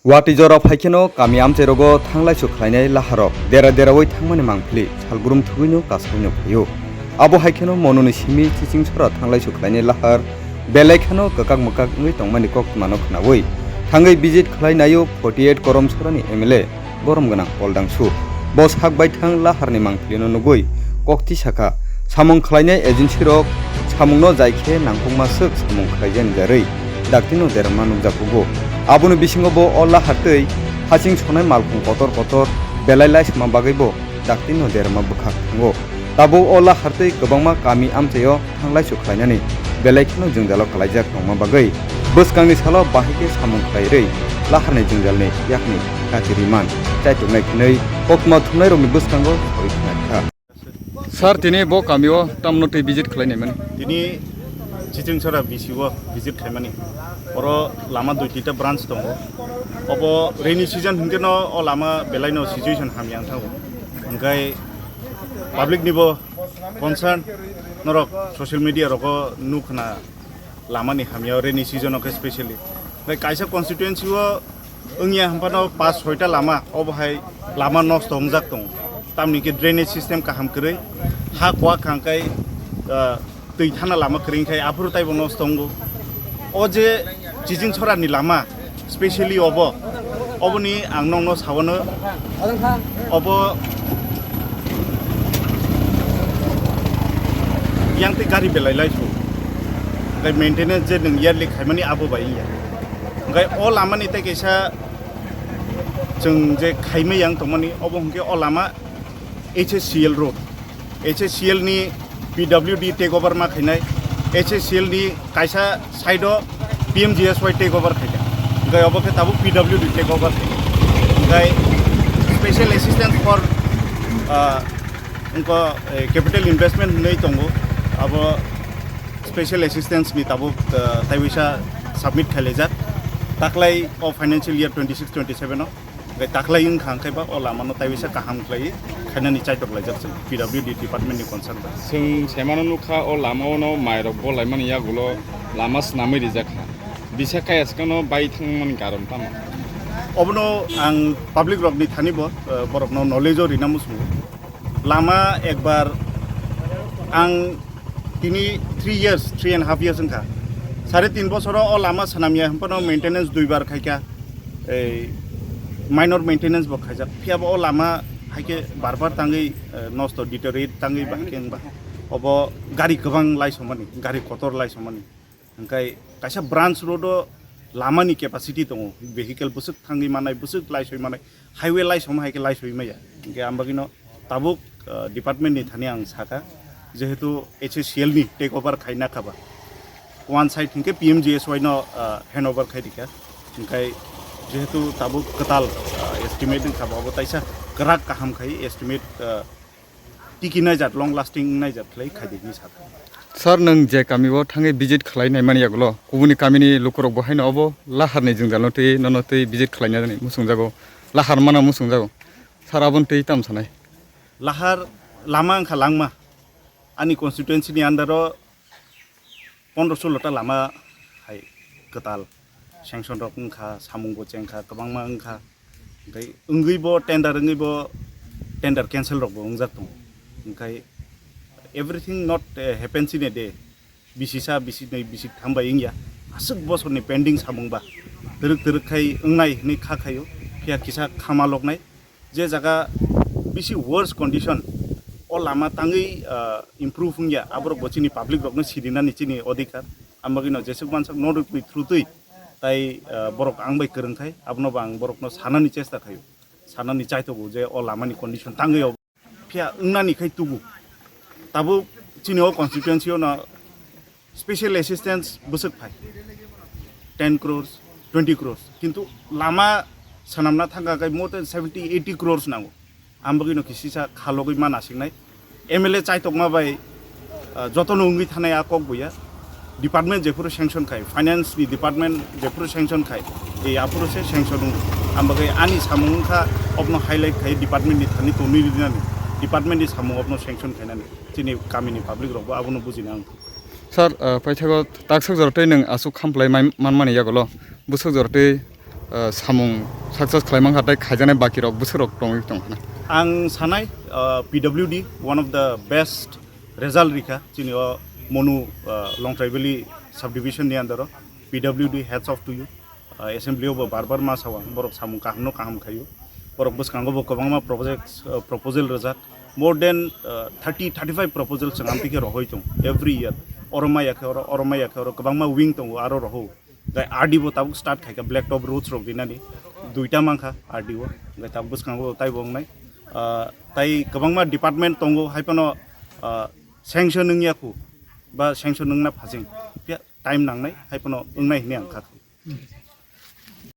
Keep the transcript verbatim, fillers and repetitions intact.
Watwi jora phaikheno kami amchairogo thanglaisu khlainai laharok dera deraui thangmani mangphili salbrum thugwino kasaino phaio. Abo haikheno mononi simi chiching sora thanglaisu khlainai lahar belai kheno kwkak mwkak wngwi tongmani koktwmano khnaui thangwi visit khlai naio forty eight Korom sorani M L A borom gwnang Pol Dangsu. Bo sak baithang laharni mangphilino nugui kok tisa kha. Samung khlainai agency rok samungno jai khe nangkukma swk samung khlaijani jarwi daktino derma nukjakugo. Aboni bisingo bo o lahar twi hasing sonai malkhung kotor kotor belai laisma bagwi bo daktino derma bwkhak thango. Tabuk o lahar twi kwbangma kami amchaio thanglaisu khlainani belai kheno jwngjalo kwlaijak tongma bagwi bwskangni salo bahai khe samung khlairwi laharni jwngjalni yakni kati riman chaituknai hwnwi koktwma thumnairokni bwskango sawi khna kha. Sir, tini bo kamio tamno twi visit khlainaimani? Tini Chichingsora V C o visit khaimani. Oro lama dui tinta branch tongo. Obo rainy season hinkhe no o lama belai no situation hamya wng thango. Hwnkhe public ni bo concern norok social media rogo nukhna lama ni hamya o rainy season o khe specially. Hwnkhe kaisa constituency o wngya hwnphano pas soita lama, obo hai lama nosto wngjak tongo. Tamni khe drainage system kaham kwrwi, ha kuak kha hwnkhe, ah, twi thana lama kwrwi khai aphuru taibo nosto wngo. O je Chichingsora ni lama, specially obo, oboni ang nokno sawano, obo yang twi gari belai lai su. Hwnkhe maintenance je nwng yearly khaimani abo bai wngya. Hwnkhe o lamani tei kaisa chwng je khaimai yang tongmani, obo hwnkhe o lama H S C L road. H S C L ni P W D take over ma khainai. H S C L ni kaisa side o P M G S Y take over khaikha. Hwnkhe obo khe tabuk P W D take over khaikha. Hwnkhe special assistance for, ah, wngkha, eh, capital investment hwnwi tongo. Abo special assistance ni tabuk, ah, taiwisa submit khailaijak. Taklai o financial year twenty six twenty seven o. Hwnkhe taklai wngkha hwnkhe ba o lamano taiwisa kaham khlaiwi khainani chaitok laijak chwng P W D department ni concern bai. Chwng semano nukha o lamao no mairok bolaimani yagulo lama swnamwi rijak kha. Bisa kaya swkangno bai thangmani karon tamo? Obono ang public rokni thani bo, eh, borokno knowledge o rina muchungo. Lama ekbar ang tini three years, three and half years wngkha. Sare tin bosoro o lama swnamya hwnphano maintenance duibar khaikha. Ei minor maintenance bo khaijak. Phiyaba o lama haikhe bar bar tangwi, eh, nosto deteriorate tangwi ba haikhe wngba. Obo gari kwbang laisomani, gari kotor laisomani. Hwnkhe kaisa branch road o lamani capacity tongo, vehicle bwswk thangwi manai, bwswk laisoi manai, highway laisom hai khe laisoi maya. Hwnkhe ang bagwino tabuk, ah, department ni thani ang sakha, jehetu H S C L ni take over khaina khaba, one side hinkhe P M G S Y no, ah, hand over khai rikha. Hwnkhe jehetu tabuk kwtal, ah, estimate wngkha, bo taisa kwrak kaham khai estimate, ah, tiki naijak, long lasting naijak khlai khaidi hinwi sakha. Sir, nwng je kami o thangwi visit khlai naimani yagulo, kubuni kamini lukurok bo haino obo laharni jwngjalno twi nono twi visit khlaina muchungjago, lahar mana muchungjago. Sir, aboni twi tamo sanai? Lahar lama wngkha langma. Ani constituency ni under o pondro solo ta lama hai kwtal sanction rok wngkha, samung bo chengkha, kwbangma wngkha. Hwnkhe wngwi bo tender, wngwi bo tender cancel rok bo wngjak tongo. Hwnkhe everything not, eh, happens in a day. Bisisa, bisinwi, bisitham bai wngya. Aswk bosorni pending samung ba twrwk twrwk khai wngnai hwnwi kha khaio. Phiya kisa khama loknai. Je jaga bisi worse condition, o lama tangwi, ah, improve wngya, aborok bo chini public rokno sirinani chini odhikar. Ang bagwino jeswk mansak no rwpwi thru twi tai, ah, borok ang bai kwrwng khai, abono bo ang borokno sanani chesta khaio, sanani chaithogo je o lamani condition tangwi o. Phiya wngnani khai tubu. Tabuk chini o constituency o no special assistance bwswk phai ten crores, twenty crores, kintu lama swnamna thangkha khe more than seventy, eighty crores nango. Ang bagwino kisisa khalogwi ma nasiknai. M L A chaitokma bai, ah, jotono wngwi thanai a kok buya. Department jephuru sanction khai, finance ni department jephuru sanction khai, e aphuru se sanction wngo. Ang bagwi ani samung wngkha, obno highlight khai department ni thani tonwi rinani, department ni samung obno sanction khainani. Chini kamini public rokbo abono bujina ang. Sir, ah, paithago taksak jora tei nwng aswk khamplai mai-, manmani yagulo bwswk jora tei uh, samung success khlai mankha tei khaijaknai baki rok bwswk rok tongwi tongkha na. Ang sanai, uh, P W D one of the best result rikha chini o Monu, uh, Longtrai Valley subdivision ni under o. P W D, hats off to you. Uh, assembly o bo bar bar ma sao ang, borok samung kaham no kaham khaio. Borok bwskango bo kwbangma projects, uh, proposal rwjak. More than, uh, thirty, thirty-five proposal chwng amtwi khe rohoi tong every year. Oro maya khe oro, oro maya khe oro kwbangma wing tongo aro rohou. Gai R D bo tabuk start khaika black top roads rok dinani. Duita mankha R D o. Gai tabuk bwskango taibo wngnai. Uh, tai kwbangma department tongo haiphano, uh, sanction wngya khu ba sanction wngna phasing. Phiya time nangnai haiphano wngnai hinwi ang kha.